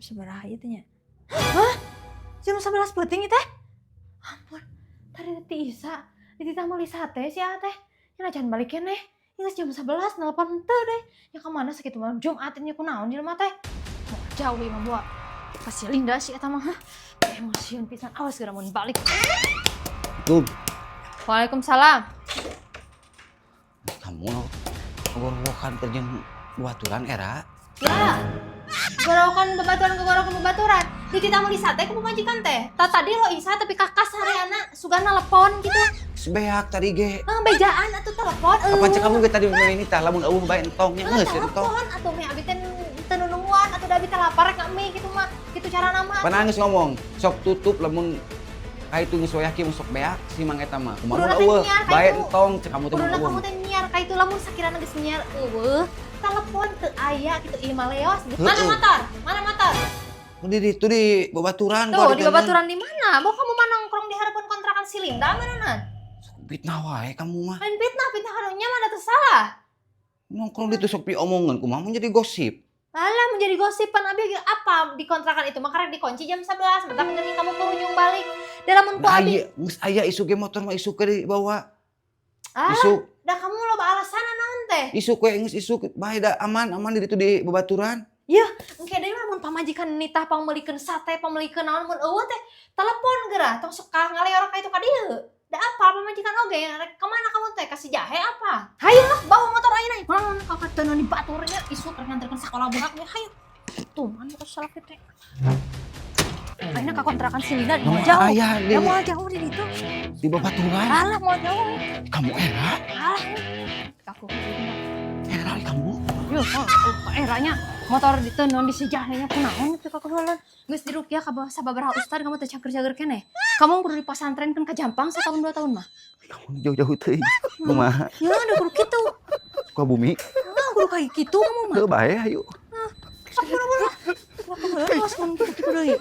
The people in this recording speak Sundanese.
Sabaraha ieu teh nya? Hah? Jam 11 peuting ieu teh? Ampun, tadi teh Isa, dititah meuli sate si Aa teh. Nya jangan balik keneh. Geus jam 11 nelpon henteu deh. Ya ka mana sakitu malam Jumat nya, kunaon jelema teh? Mau jauh ieu mah, bawa. Kasih Linda sih eta mah. Hah? Emosian pisan. Awas geura mun balik. Tuh, Waalaikumsalam. Kamu gorowokan kerja baturan era. Ya. Gorowokan babaturan, gorowokan babaturan. Dititah meuli sate ku pamajikan teh. Ta tadi lo Isa tapi kakak sareana sugan telepon gitu. Sebeak tadi ge. Ah, bejaan atuh telepon. Kapan cek kamu ge tadi meuli tah, lamun euweuh bae entong nya, geus entong. Telepon atuh meh abi teh teu nungguan atuh, da abi teh lapar rek mie gitu mah. Gitu cara nama. Panangis ngomong, sok tutup lamun ka itu geus wayah kieu sok beak si mang eta mah. Kumaha Kuduna teh euweuh nyiar ka bae itu. Entong cek kamu teh mun Kuduna euweuh. Kamu teh nyiar ka itu, lamun sakirana geus nyiar euweuh telepon teu aya gitu, ieu mah leos. Mana motor? Mana motor? Di itu di babaturan. Tuh, di babaturan di mana? Mau kamu mah nongkrong di harapan kontrakan si Linda mana nan? Fitnah wae kamu mah. Lain fitnah, fitnah karunya mah da teu salah. Nongkrong di sok pi omongan kumaha mun jadi gosip. Alah, menjadi gosipan abi ge apa di kontrakan itu mah karek dikunci jam 11, bentar geuning kamu kurunyung balik. Da lamun ku Nah, abi aya geus aya isuk ge motor mah isuk ge dibawa. Ah, Isuk, da kamu loba alasan naon teh? Isuk we geus isuk bae da aman aman di ditu di babaturan. Engke deui lamun pamajikan nitah pangmeulikeun sate, pangmeulikeun naon, mun euweuh teh telepon geura, tong sok ngaleor ka itu ka dieu. Da apa pamajikan oge rek ka mana kamu teh, kasih jahe apa? Hayu lah bawa motor ayeuna. Mana kakak tenan di baturnya isuk rek nganterkeun sakola budak nya, hayu. Tuh mana kesel teh. Ayeuna ka kontrakan si Linda Mau mau jauh. Aya di Ya mau jauh di ditu. Di babaturan. Alah, mau jauh. Kamu era, Alah. Aku. Era kamu. Yo, oh, eranya motor ditenon di si jahenya kunaon teh kakeheuleuan. Geus diruqyah ka bawah sababaraha ustad, kamu teh cager-cager keneh. Kamu kudu dipasantrenkeun ka Jampang satahun 2 tahun mah. Kamu jauh-jauh teuing. Kumaha? Ya udah kudu kitu. Sukabumi. Nah, kudu kayak gitu kamu mah. Heuh bae hayu. Sok buru-buru. Kakeheuleuan, awas mun kitu deui.